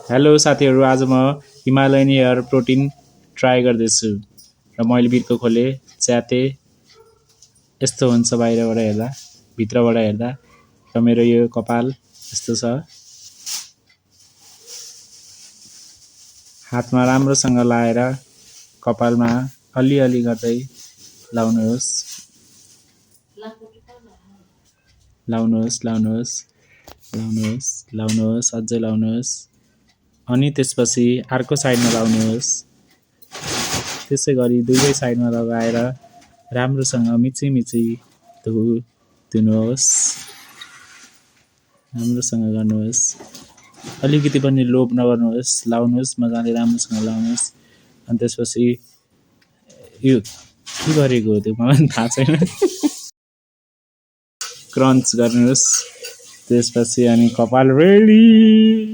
Hello साथीहरू, आज म हिमालयन एयर प्रोटिन ट्राई गर्दैछु र मैले बिर्को खोलेँ, च्यातेँ। यस्तो हुन्छ बाहिरबाट हेर्दा, भित्रबाट हेर्दा र मेरो यो कपाल यस्तो छ। हातमा राम्रोसँग लाएर कपालमा अलिअलि गर्दै लाउनुहोस्। लाउनुहोस् लाउनुहोस् लाउनुहोस् लाउनुहोस् अझै लाउनुहोस्। अनि त्यसपछि अर्को साइडमा लाउनुहोस्। त्यसै गरी दुवै साइडमा लगाएर राम्रोसँग मिची धुनुहोस्। राम्रोसँग गर्नुहोस्। अलिकति पनि लोभ नगर्नुहोस्, लाउनुहोस् मजाले राम्रोसँग लाउनुहोस्। अनि त्यसपछि यो के गरेको हो त्यो मलाई थाहा छैन। क्रन्च गर्नुहोस्। त्यसपछि अनि कपाल रेडी।